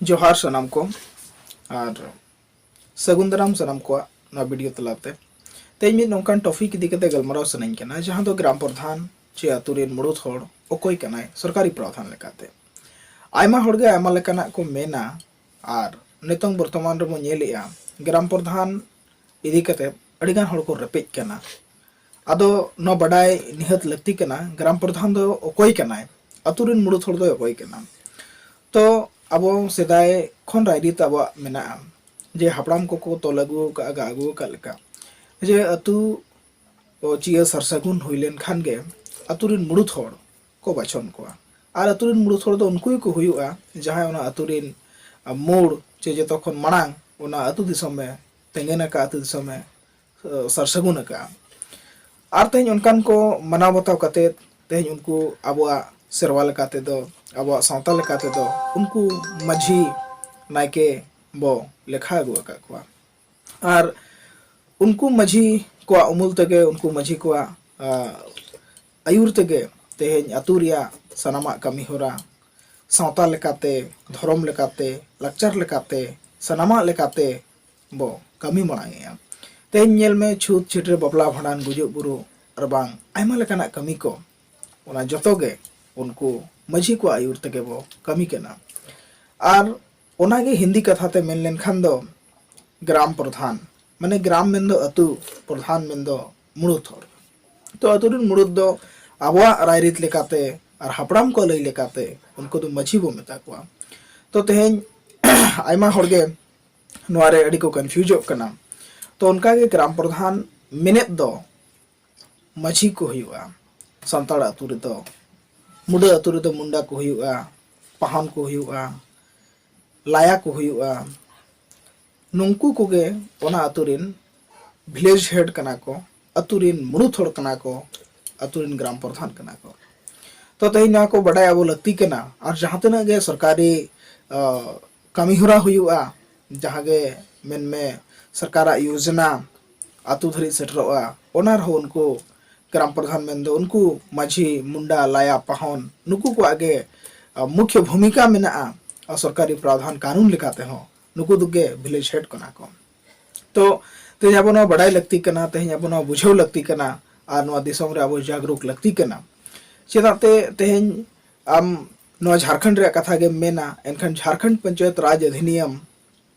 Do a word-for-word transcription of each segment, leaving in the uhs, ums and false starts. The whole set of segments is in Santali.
ᱡᱚᱦᱟᱨ ᱥᱟᱱᱟᱢ ᱠᱚ, ᱟᱨ ᱥᱟᱹᱜᱩᱱ ᱫᱟᱨᱟᱢ ᱥᱟᱱᱟᱢ ᱠᱚᱣᱟᱜ ᱱᱚᱣᱟ ᱵᱷᱤᱰᱤᱭᱳ ᱛᱟᱞᱟᱛᱮ᱾ ᱛᱮᱦᱮᱧ ᱢᱤᱫ ᱱᱚᱝᱠᱟᱱ ᱴᱚᱯᱤᱠ ᱤᱫᱤ ᱠᱟᱛᱮ ᱜᱟᱞᱢᱟᱨᱟᱣ ᱥᱟᱱᱟᱧ ᱠᱟᱱᱟ, ᱡᱟᱦᱟᱸ ᱫᱚ ᱜᱨᱟᱢ ᱯᱨᱚᱫᱷᱟᱱ ᱪᱮ ᱟᱛᱳ ᱨᱮᱱ ᱢᱩᱲᱩᱫ ᱦᱚᱲ ᱚᱠᱚᱭ ᱠᱟᱱᱟᱭ ᱥᱚᱨᱠᱟᱨᱤ ᱯᱨᱚᱫᱷᱟᱱ ᱞᱮᱠᱟᱛᱮ᱾ ᱟᱭᱢᱟ ᱦᱚᱲᱜᱮ ᱟᱭᱢᱟ ᱞᱮᱠᱟᱱᱟᱜ ᱠᱚ ᱢᱮᱱᱟ, ᱟᱨ ᱱᱤᱛᱚᱝ ᱵᱚᱨᱛᱚᱢᱟᱱ ᱨᱮᱵᱚᱱ ᱧᱮᱞᱮᱜᱼᱟ, ᱜᱨᱟᱢ ᱯᱨᱚᱫᱷᱟᱱ ᱤᱫᱤ ᱠᱟᱛᱮ ᱟᱹᱰᱤᱜᱟᱱ ᱦᱚᱲ ᱠᱚ ᱨᱮᱯᱮᱡ ᱠᱟᱱᱟ᱾ ᱟᱫᱚ ᱱᱚᱣᱟ ᱵᱟᱰᱟᱭ ᱱᱤᱦᱟᱹᱛ ᱞᱟᱹᱠᱛᱤ ᱠᱟᱱᱟ, ᱜᱨᱟᱢ ᱯᱨᱚᱫᱷᱟᱱ ᱫᱚ ᱚᱠᱚᱭ ᱠᱟᱱᱟᱭ, ᱟᱛᱳ ᱨᱮᱱ ᱢᱩᱲᱩᱫ ᱦᱚᱲ ᱫᱚᱭ ᱚᱠᱚᱭ ᱠᱟᱱᱟ᱾ ᱛᱚ ᱟᱵᱚ ᱥᱮᱫᱟᱭ ᱠᱷᱚᱱ ᱨᱟᱭᱨᱤᱛ ᱟᱵᱚᱣᱟᱜ ᱢᱮᱱᱟᱜᱼᱟ, ᱡᱮ ᱦᱟᱯᱲᱟᱢ ᱠᱚᱠᱚ ᱛᱚᱞ ᱟᱹᱜᱩ ᱟᱠᱟᱫ, ᱟᱹᱜᱩ ᱟᱠᱟᱫ ᱞᱮᱠᱟ, ᱡᱮ ᱟᱛᱳ ᱪᱤᱭᱟᱹ ᱥᱟᱨ ᱥᱟᱹᱜᱩᱱ ᱦᱩᱭ ᱞᱮᱱᱠᱷᱟᱱ ᱜᱮ ᱟᱛᱳ ᱨᱮᱱ ᱢᱩᱲᱩᱫ ᱦᱚᱲ ᱠᱚ ᱵᱟᱪᱷᱚᱱ ᱠᱚᱣᱟ᱾ ᱟᱨ ᱟᱛᱳ ᱨᱮᱱ ᱢᱩᱲᱩᱫ ᱦᱚᱲ ᱫᱚ ᱩᱱᱠᱩ ᱜᱮᱠᱚ ᱦᱩᱭᱩᱜᱼᱟ, ᱡᱟᱦᱟᱸᱭ ᱚᱱᱟ ᱟᱛᱳ ᱨᱮᱱ ᱢᱩᱲ ᱪᱮ ᱡᱚᱛᱚ ᱠᱷᱚᱱ ᱢᱟᱲᱟᱝ ᱚᱱᱟ ᱟᱛᱳ ᱫᱤᱥᱚᱢ ᱮ ᱛᱮᱸᱜᱮᱱ ᱟᱠᱟᱫ, ᱟᱛᱳ ᱫᱤᱥᱚᱢ ᱮ ᱥᱟᱨ ᱥᱟᱹᱜᱩᱱ ᱟᱠᱟᱫᱼᱟ᱾ ᱟᱨ ᱛᱮᱦᱮᱧ ᱚᱱᱠᱟᱱ ᱠᱚ ᱢᱟᱱᱟᱣ ᱵᱟᱛᱟᱣ ᱠᱟᱛᱮ, ᱛᱮᱦᱮᱧ ᱩᱱᱠᱩ ᱟᱵᱚᱣᱟᱜ ᱥᱮᱨᱣᱟ ᱞᱮᱠᱟ ᱛᱮᱫᱚ, ᱟᱵᱚᱣᱟᱜ ᱥᱟᱶᱛᱟ ᱞᱮᱠᱟ ᱛᱮᱫᱚ ᱩᱱᱠᱩ ᱢᱟᱹᱡᱷᱤ ᱱᱟᱭᱠᱮ ᱵᱚ ᱞᱮᱠᱷᱟ ᱟᱹᱜᱩ ᱟᱠᱟᱫ ᱠᱚᱣᱟ᱾ ᱟᱨ ᱩᱱᱠᱩ ᱢᱟᱹᱡᱷᱤ ᱠᱚᱣᱟᱜ ᱩᱢᱩᱞ ᱛᱮᱜᱮ, ᱩᱱᱠᱩ ᱢᱟᱹᱡᱷᱤ ᱠᱚᱣᱟᱜ, ᱟ, ᱟᱹᱭᱩᱨ ᱛᱮᱜᱮ ᱛᱮᱦᱮᱧ ᱟᱛᱳ ᱨᱮᱭᱟᱜ ᱥᱟᱱᱟᱢᱟᱜ ᱠᱟᱹᱢᱤ ᱦᱚᱨᱟ, ᱥᱟᱶᱛᱟ ᱞᱮᱠᱟᱛᱮ, ᱫᱷᱚᱨᱚᱢ ᱞᱮᱠᱟᱛᱮ, ᱞᱟᱠᱪᱟᱨ ᱞᱮᱠᱟᱛᱮ, ᱥᱟᱱᱟᱢᱟᱜ ᱞᱮᱠᱟᱛᱮ ᱵᱚ ᱠᱟᱹᱢᱤ ᱢᱟᱲᱟᱝ ᱮᱜᱼᱟ᱾ ᱛᱮᱦᱮᱧ ᱧᱮᱞ ᱢᱮ, ᱪᱷᱩᱛ ᱪᱷᱟᱹᱴᱭᱟᱹᱨ, ᱵᱟᱯᱞᱟ ᱵᱷᱟᱸᱰᱟᱱ, ᱜᱩᱡᱩᱜ ᱵᱩᱨᱩ, ᱟᱨ ᱵᱟᱝ ᱟᱭᱢᱟ ᱞᱮᱠᱟᱱᱟᱜ ᱠᱟᱹᱢᱤ ᱠᱚ, ᱚᱱᱟ ᱡᱚᱛᱚ ᱜᱮ ᱩᱱᱠᱩ ᱢᱟᱹᱡᱷᱤ ᱠᱚᱣᱟᱜ ᱟᱹᱭᱩᱨ ᱛᱮᱜᱮ ᱵᱚ ᱠᱟᱹᱢᱤ ᱠᱟᱱᱟ᱾ ᱟᱨ ᱚᱱᱟᱜᱮ ᱦᱤᱱᱫᱤ ᱠᱟᱛᱷᱟ ᱛᱮ ᱢᱮᱱ ᱞᱮᱱᱠᱷᱟᱱ ᱫᱚ ᱜᱨᱟᱢ ᱯᱨᱚᱫᱷᱟᱱ, ᱢᱟᱱᱮ ᱜᱨᱟᱢ ᱢᱮᱱᱫᱚ ᱟᱹᱛᱩ, ᱯᱨᱚᱫᱷᱟᱱ ᱢᱮᱱᱫᱚ ᱢᱩᱲᱩᱫ ᱦᱚᱲ᱾ ᱛᱚ ᱟᱹᱛᱩ ᱨᱮᱱ ᱢᱩᱲᱩᱫ ᱫᱚ ᱟᱵᱚᱣᱟᱜ ᱨᱟᱭᱨᱤᱛ ᱞᱮᱠᱟᱛᱮ ᱟᱨ ᱦᱟᱯᱲᱟᱢ ᱠᱚ ᱞᱟᱹᱭ ᱞᱮᱠᱟᱛᱮ ᱩᱱᱠᱩ ᱫᱚ ᱢᱟᱹᱡᱷᱤ ᱵᱚ ᱢᱮᱛᱟ ᱠᱚᱣᱟ᱾ ᱛᱚ ᱛᱮᱦᱮᱧ ᱟᱭᱢᱟ ᱦᱚᱲᱜᱮ ᱱᱚᱣᱟ ᱨᱮ ᱟᱹᱰᱤ ᱠᱚ ᱠᱚᱱᱯᱷᱤᱭᱩᱡᱚᱜ ᱠᱟᱱᱟ᱾ ᱛᱚ ᱚᱱᱠᱟᱜᱮ ᱜᱨᱟᱢ ᱯᱨᱚᱫᱷᱟᱱ ᱢᱮᱱᱮᱫ ᱫᱚ ᱢᱟᱹᱡᱷᱤ ᱠᱚ ᱦᱩᱭᱩᱜᱼᱟ᱾ ᱥᱟᱱᱛᱟᱲ ᱟᱹᱛᱩ ᱨᱮᱫᱚ, ᱢᱩᱰᱟᱹ ᱟᱹᱛᱩ ᱨᱮᱫᱚ ᱢᱩᱱᱰᱟ ᱠᱚ ᱦᱩᱭᱩᱜᱼᱟ, ᱯᱟᱦᱚᱱ ᱠᱚ ᱦᱩᱭᱩᱜᱼᱟ, ᱞᱟᱭᱟ ᱠᱚ ᱦᱩᱭᱩᱜᱼᱟ᱾ ᱱᱩᱝᱠᱩ ᱠᱚᱜᱮ ᱚᱱᱟ ᱟᱹᱛᱩ ᱨᱮᱱ ᱵᱷᱤᱞᱮᱡᱽ ᱦᱮᱰ ᱠᱟᱱᱟ ᱠᱚ, ᱟᱹᱛᱩ ᱨᱮᱱ ᱢᱩᱲᱩᱫ ᱦᱚᱲ ᱠᱟᱱᱟ ᱠᱚ, ᱟᱹᱛᱩ ᱨᱮᱱ ᱜᱨᱟᱢ ᱯᱨᱚᱫᱷᱟᱱ ᱠᱟᱱᱟ ᱠᱚ᱾ ᱛᱚ ᱛᱮᱦᱮᱧ ᱱᱚᱣᱟ ᱠᱚ ᱵᱟᱰᱟᱭ ᱟᱵᱚ ᱞᱟᱹᱠᱛᱤ ᱠᱟᱱᱟ᱾ ᱟᱨ ᱡᱟᱦᱟᱸ ᱛᱤᱱᱟᱹᱜ ᱜᱮ ᱥᱚᱨᱠᱟᱨᱤ, ᱟ, ᱠᱟᱹᱢᱤ ᱦᱚᱨᱟ ᱦᱩᱭᱩᱜᱼᱟ, ᱡᱟᱦᱟᱸ ᱜᱮ ᱢᱮᱱᱢᱮ ᱥᱚᱨᱠᱟᱨᱟᱜ ᱭᱳᱡᱚᱱᱟ ᱟᱹᱛᱩ ᱫᱷᱟᱹᱨᱤᱡ ᱥᱮᱴᱮᱨᱚᱜᱼᱟ, ᱚᱱᱟ ᱨᱮᱦᱚᱸ ᱩᱱᱠᱩ ᱜᱨᱟᱢ ᱯᱨᱚᱫᱷᱟᱱ ᱢᱮᱱᱫᱚ ᱩᱱᱠᱩ ᱢᱟᱹᱡᱷᱤ, ᱢᱩᱱᱰᱟ, ᱞᱟᱭᱟ, ᱯᱟᱦᱚᱱ, ᱱᱩᱠᱩ ᱠᱚᱣᱟᱜ ᱜᱮ, ᱟ, ᱢᱩᱠᱷᱭᱚ ᱵᱷᱩᱢᱤᱠᱟ ᱢᱮᱱᱟᱜᱼᱟ᱾ ᱟᱨ ᱥᱚᱨᱠᱟᱨᱤ ᱯᱨᱟᱣᱫᱷᱟᱱ ᱠᱟᱹᱱᱩᱱ ᱞᱮᱠᱟ ᱛᱮᱦᱚᱸ ᱱᱩᱠᱩ ᱫᱚᱜᱮ ᱵᱷᱤᱞᱮᱡᱽ ᱦᱮᱰ ᱠᱟᱱᱟ ᱠᱚ᱾ ᱛᱚ ᱛᱮᱦᱮᱧ ᱟᱵᱚ ᱱᱚᱣᱟ ᱵᱟᱰᱟᱭ ᱞᱟᱹᱠᱛᱤ ᱠᱟᱱᱟ, ᱛᱮᱦᱮᱧ ᱟᱵᱚ ᱱᱚᱣᱟ ᱵᱩᱡᱷᱟᱹᱣ ᱞᱟᱹᱠᱛᱤ ᱠᱟᱱᱟ, ᱟᱨ ᱱᱚᱣᱟ ᱫᱤᱥᱚᱢ ᱨᱮ ᱟᱵᱚ ᱡᱟᱜᱽᱨᱩᱠ ᱞᱟᱹᱠᱛᱤ ᱠᱟᱱᱟ᱾ ᱪᱮᱫᱟᱜ ᱛᱮ ᱛᱮᱦᱮᱧ ᱟᱢ ᱱᱚᱣᱟ ᱡᱷᱟᱲᱠᱷᱚᱸᱰ ᱨᱮᱭᱟᱜ ᱠᱟᱛᱷᱟ ᱜᱮᱢ ᱢᱮᱱᱟ, ᱮᱱᱠᱷᱟᱱ ᱡᱷᱟᱲᱠᱷᱚᱸᱰ ᱯᱚᱧᱪᱟᱭᱮᱛ ᱨᱟᱡᱽ ᱚᱫᱷᱤᱱᱤᱭᱚᱢ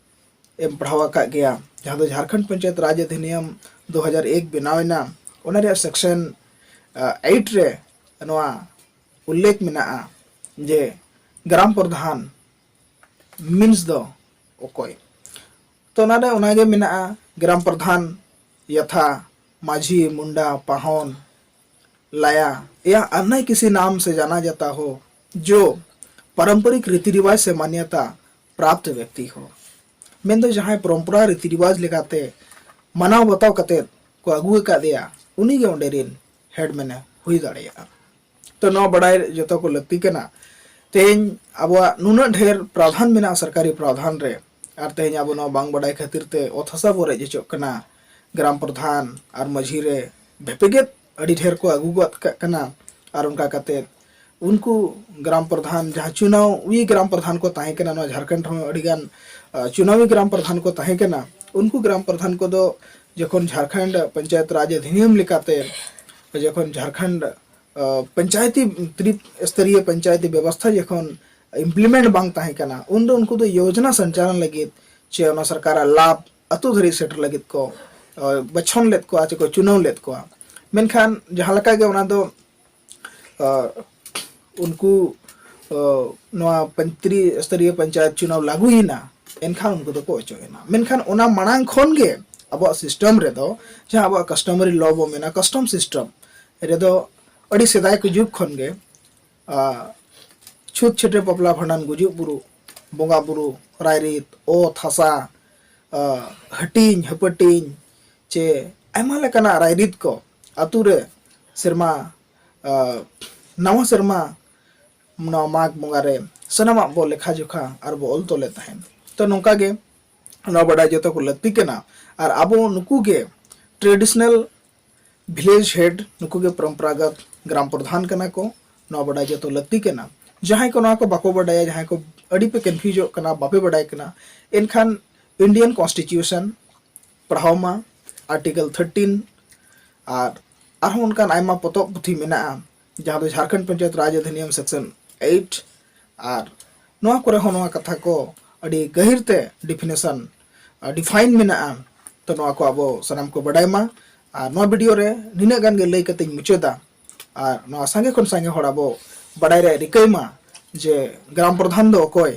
ᱮᱢ ᱯᱟᱲᱦᱟᱣ ᱟᱠᱟᱫ ᱜᱮᱭᱟ, ᱡᱟᱦᱟᱸ ᱫᱚ ᱡᱷᱟᱲᱠᱷᱚᱸᱰ ᱯᱚᱧᱪᱟᱭᱮᱛ ᱨᱟᱡᱽ ᱚᱫᱷᱤᱱᱤᱭᱚᱢ ᱫᱩ ᱦᱟᱡᱟᱨ ᱮᱠ ᱵᱮᱱᱟᱣ ᱮᱱᱟ᱾ ᱚᱱᱟ ᱨᱮᱭᱟᱜ ᱥᱮᱠᱥᱚᱱ ᱮᱭᱤᱴ ᱨᱮ ᱱᱚᱣᱟ ᱩᱞᱞᱮᱠᱷ ᱢᱮᱱᱟᱜᱼᱟ ᱡᱮ ᱜᱨᱟᱢ ᱯᱨᱚᱫᱷᱟᱱ ᱢᱤᱱᱥ ᱫᱚ ᱚᱠᱚᱭ? ᱛᱚ ᱚᱱᱟᱨᱮ ᱚᱱᱟᱜᱮ ᱢᱮᱱᱟᱜᱼᱟ, ᱜᱨᱟᱢ ᱯᱨᱚᱫᱷᱟᱱ ᱭᱟᱛᱷᱟ ᱢᱟᱹᱡᱷᱤ, ᱢᱩᱱᱰᱟ, ᱯᱟᱦᱚᱱ, ᱞᱟᱭᱟ, ᱭᱟ ᱟᱱᱱᱟ ᱠᱤᱥᱤ ᱱᱟᱢ ᱥᱮ ᱡᱟᱱᱟ ᱡᱟᱛᱟ ᱦᱳ, ᱡᱳ ᱯᱟᱨᱚᱢᱯᱚᱨᱤᱠ ᱨᱤᱛᱤ ᱨᱤᱣᱟᱡᱽ ᱥᱮ ᱢᱟᱱᱭᱚᱛᱟ ᱯᱨᱟᱯᱛ ᱵᱮᱠᱛᱤ ᱦᱳ᱾ ᱢᱮᱱᱫᱚ ᱡᱟᱦᱟᱸᱭ ᱯᱚᱨᱚᱢᱯᱚᱨᱟ ᱨᱤᱛᱤ ᱨᱤᱣᱟᱡᱽ ᱞᱮᱠᱟᱛᱮ ᱢᱟᱱᱟᱣ ᱵᱟᱛᱟᱣ ᱠᱟᱛᱮ ᱠᱚ ᱟᱹᱜᱩ ᱟᱠᱟᱫᱮᱭᱟ, ᱩᱱᱤᱜᱮ ᱚᱸᱰᱮ ᱨᱤᱱ ᱦᱮᱰ ᱢᱮᱱᱮ ᱦᱩᱭ ᱫᱟᱲᱮᱭᱟᱜᱼᱟ᱾ ᱛᱚ ᱱᱚᱣᱟ ᱵᱟᱰᱟᱭ ᱡᱚᱛᱚ ᱠᱚ ᱞᱟᱹᱠᱛᱤ ᱠᱟᱱᱟ᱾ ᱛᱮᱦᱮᱧ ᱟᱵᱚᱣᱟᱜ ᱱᱩᱱᱟᱹᱜ ᱰᱷᱮᱨ ᱯᱨᱟᱫᱷᱟᱱ ᱢᱮᱱᱟᱜᱼᱟ ᱥᱚᱨᱠᱟᱨᱤ ᱯᱨᱟᱫᱷᱟᱱ ᱨᱮ, ᱟᱨ ᱛᱮᱦᱮᱧ ᱟᱵᱚ ᱱᱚᱣᱟ ᱵᱟᱝ ᱵᱟᱰᱟᱭ ᱠᱷᱟᱹᱛᱤᱨ ᱛᱮ ᱚᱛ ᱦᱟᱥᱟ ᱵᱚ ᱨᱮᱡ ᱦᱚᱪᱚᱜ ᱠᱟᱱᱟ᱾ ᱜᱨᱟᱢ ᱯᱨᱚᱫᱷᱟᱱ ᱟᱨ ᱢᱟᱹᱡᱷᱤ ᱨᱮ ᱵᱷᱮᱯᱮᱜᱮᱫ ᱟᱹᱰᱤ ᱰᱷᱮᱨ ᱠᱚ ᱟᱹᱜᱩ ᱜᱚᱫ ᱠᱟᱜ ᱠᱟᱱᱟ᱾ ᱟᱨ ᱚᱱᱠᱟ ᱠᱟᱛᱮ ᱩᱱᱠᱩ ᱜᱨᱟᱢ ᱯᱨᱚᱫᱷᱟᱱ, ᱡᱟᱦᱟᱸ ᱪᱩᱱᱟᱣᱤ ᱜᱨᱟᱢ ᱯᱨᱚᱫᱷᱟᱱ ᱠᱚ ᱛᱟᱦᱮᱸ ᱠᱟᱱᱟ, ᱱᱚᱣᱟ ᱡᱷᱟᱲᱠᱷᱚᱸᱰ ᱨᱮᱦᱚᱸ ᱟᱹᱰᱤᱜᱟᱱ ᱟᱸ, ᱪᱩᱱᱟᱣᱤ ᱜᱨᱟᱢ ᱯᱨᱚᱫᱷᱟᱱ ᱠᱚ ᱛᱟᱦᱮᱸ ᱠᱟᱱᱟ, ᱩᱱᱠᱩ ᱜᱨᱟᱢ ᱯᱨᱚᱫᱷᱟᱱ ᱠᱚᱫᱚ ᱡᱚᱠᱷᱚᱱ ᱡᱷᱟᱲᱠᱷᱚᱸᱰ ᱯᱚᱧᱪᱟᱭᱮᱛ ᱨᱟᱡᱽ ᱚᱫᱷᱤᱱᱤᱭᱚᱢ ᱞᱮᱠᱟᱛᱮ ᱡᱚᱠᱷᱚᱱ ᱡᱷᱟᱲᱠᱷᱚᱸᱰ ᱟᱸ, ᱯᱚᱧᱪᱟᱭᱮᱛᱤ, ᱛᱨᱤ ᱥᱛᱚᱨᱤᱭᱚ ᱯᱚᱧᱪᱟᱭᱮᱛᱤ ᱵᱮᱵᱚᱥᱛᱷᱟ ᱡᱚᱠᱷᱚᱱ ᱤᱢᱯᱞᱤᱢᱮᱱᱴ ᱵᱟᱝ ᱛᱟᱦᱮᱸ ᱠᱟᱱᱟ, ᱩᱱᱫᱚ ᱩᱱᱠᱩ ᱫᱚ ᱭᱳᱡᱽᱱᱟ ᱥᱚᱧᱪᱟᱞᱚᱱ ᱞᱟᱹᱜᱤᱫ ᱪᱮ ᱚᱱᱟ ᱥᱚᱨᱠᱟᱨᱟᱜ ᱞᱟᱵᱷ ᱟᱹᱛᱩ ᱫᱷᱟᱹᱨᱤᱡ ᱥᱮᱴᱮᱨ ᱞᱟᱹᱜᱤᱫ ᱠᱚ ᱟᱸ, ᱵᱟᱪᱷᱚᱱ ᱞᱮᱫ ᱠᱚᱣᱟ ᱪᱮ ᱠᱚ ᱪᱩᱱᱟᱣ ᱞᱮᱫ ᱠᱚᱣᱟ᱾ ᱢᱮᱱᱠᱷᱟᱱ ᱡᱟᱦᱟᱸ ᱞᱮᱠᱟ ᱜᱮ ᱚᱱᱟ ᱫᱚ ᱟᱸ, ᱩᱱᱠᱩ ᱟᱸ, ᱱᱚᱣᱟ ᱯᱚᱧ-, ᱛᱨᱤ ᱥᱛᱚᱨᱤᱭᱚ ᱯᱚᱧᱪᱟᱭᱮᱛ ᱪᱩᱱᱟᱣ ᱞᱟᱹᱜᱩᱭᱮᱱᱟ, ᱮᱱᱠᱷᱟᱱ ᱩᱱᱠᱩ ᱫᱚᱠᱚ ᱚᱪᱚᱜ ᱮᱱᱟ᱾ ᱢᱮᱱᱠᱷᱟᱱ ᱚᱱᱟ ᱢᱟᱲᱟᱝ ᱠᱷᱚᱱ ᱜᱮ ᱟᱵᱚᱣᱟᱜ ᱥᱤᱥᱴᱮᱢ ᱨᱮᱫᱚ, ᱡᱟᱦᱟᱸ ᱟᱵᱚᱣᱟᱜ ᱠᱟᱥᱴᱚᱢᱟᱨᱤ ᱞᱚ ᱵᱚ ᱢᱮᱱᱟ, ᱠᱟᱥᱴᱚᱢ ᱥᱤᱥᱴᱮᱢ ᱨᱮᱫᱚ ᱟᱹᱰᱤ ᱥᱮᱫᱟᱭ ᱠᱚ ᱡᱩᱜᱽ ᱠᱷᱚᱱ ᱜᱮ ᱟᱸ, ᱪᱷᱩᱛ ᱪᱷᱟᱹᱴᱭᱟᱹ ᱵᱟᱯᱞᱟ ᱵᱷᱟᱸᱰᱟᱱ ᱜᱩᱡᱩᱜ ᱵᱩᱨᱩ, ᱵᱚᱸᱜᱟ ᱵᱩᱨᱩ, ᱨᱟᱭᱨᱤᱛ, ᱚᱛ ᱦᱟᱥᱟ, ᱟᱸ, ᱦᱟᱹᱴᱤᱧ ᱦᱟᱹᱯᱟᱹᱴᱤᱧ ᱪᱮ ᱟᱭᱢᱟ ᱞᱮᱠᱟᱱᱟᱜ ᱨᱟᱭᱨᱤᱛ ᱠᱚ ᱟᱛᱳ ᱨᱮ ᱥᱮᱨᱢᱟ, ᱟᱸ, ᱱᱟᱣᱟ ᱥᱮᱨᱢᱟ ᱱᱚᱣᱟ ᱢᱟᱜᱽ ᱵᱚᱸᱜᱟ ᱨᱮ ᱥᱟᱱᱟᱢᱟᱜ ᱵᱚ ᱞᱮᱠᱷᱟ ᱡᱚᱠᱷᱟ ᱟᱨ ᱵᱚ ᱚᱞ ᱛᱚᱞᱮᱫ ᱛᱟᱦᱮᱸᱫ᱾ ᱛᱚ ᱱᱚᱝᱠᱟ ᱜᱮ ᱱᱚᱣᱟ ᱵᱟᱰᱟᱭ ᱡᱚᱛᱚ ᱠᱚ ᱞᱟᱹᱠᱛᱤ ᱠᱟᱱᱟ᱾ ᱟᱨ ᱟᱵᱚ ᱱᱩᱠᱩ ᱜᱮ traditional village head, ᱱᱩᱠᱩ ᱜᱮ ᱯᱚᱨᱚᱢᱯᱚᱨᱟᱜᱚᱛ ᱜᱨᱟᱢ ᱯᱨᱚᱫᱷᱟᱱ ᱠᱟᱱᱟ ᱠᱚ, ᱱᱚᱣᱟ ᱵᱟᱰᱟᱭ ᱡᱚᱛᱚ ᱞᱟᱹᱠᱛᱤ ᱠᱟᱱᱟ᱾ ᱡᱟᱦᱟᱸᱭ ᱠᱚ ᱱᱚᱣᱟ ᱠᱚ ᱵᱟᱠᱚ ᱵᱟᱰᱟᱭᱟ, ᱡᱟᱦᱟᱸᱭ ᱠᱚ ᱟᱹᱰᱤ ᱯᱮ ᱠᱚᱱᱯᱷᱤᱭᱩᱡᱚᱜ ᱠᱟᱱᱟ, ᱵᱟᱯᱮ ᱵᱟᱰᱟᱭ ᱠᱟᱱᱟ, ᱮᱱᱠᱷᱟᱱ ᱤᱱᱰᱤᱭᱟᱱ ᱠᱚᱱᱥᱴᱤᱴᱤᱭᱩᱥᱚᱱ ᱯᱟᱲᱦᱟᱣ ᱢᱟ, ᱟᱨᱴᱤᱠᱮᱞ ᱛᱷᱟᱨᱴᱤᱱ, ᱟᱨ ᱟᱨᱦᱚᱸ ᱚᱱᱠᱟᱱ ᱟᱭᱢᱟ ᱯᱚᱛᱚᱵ ᱯᱩᱛᱷᱤ ᱢᱮᱱᱟᱜᱼᱟ, ᱡᱟᱦᱟᱸ ᱫᱚ ᱡᱷᱟᱲᱠᱷᱚᱸᱰ ᱯᱚᱧᱪᱟᱭᱮᱛ ᱨᱟᱡᱽ ᱚᱫᱷᱤᱱᱤᱭᱚᱢ ᱥᱮᱠᱥᱚᱱ ᱮᱭᱤᱴ, ᱟᱨ ᱱᱚᱣᱟ ᱠᱚᱨᱮ ᱦᱚᱸ ᱱᱚᱣᱟ ᱠᱟᱛᱷᱟ ᱠᱚ ᱟᱹᱰᱤ ᱜᱟᱹᱦᱤᱨ ᱛᱮ ᱰᱤᱯᱷᱤᱱᱮᱥᱚᱱ, ᱰᱤᱯᱷᱟᱭᱤᱱ ᱢᱮᱱᱟᱜᱼᱟ᱾ ᱛᱚ ᱱᱚᱣᱟ ᱠᱚ ᱟᱵᱚ ᱥᱟᱱᱟᱢ ᱠᱚ ᱵᱟᱰᱟᱭ ᱢᱟ᱾ ᱟᱨ ᱱᱚᱣᱟ ᱵᱷᱤᱰᱤᱭᱳ ᱨᱮ ᱱᱤᱱᱟᱹᱜ ᱜᱟᱱ ᱜᱮ ᱞᱟᱹᱭ ᱠᱟᱛᱮᱧ ᱢᱩᱪᱟᱹᱫᱟ᱾ ᱟᱨ ᱱᱚᱣᱟ ᱥᱟᱸᱜᱮ ᱠᱷᱚᱱ ᱥᱟᱸᱜᱮ ᱦᱚᱲ ᱟᱵᱚ ᱵᱟᱰᱟᱭ ᱨᱮ ᱨᱤᱠᱟᱹᱭ ᱢᱟ ᱡᱮ ᱜᱨᱟᱢ ᱯᱨᱚᱫᱷᱟᱱ ᱫᱚ ᱚᱠᱚᱭ,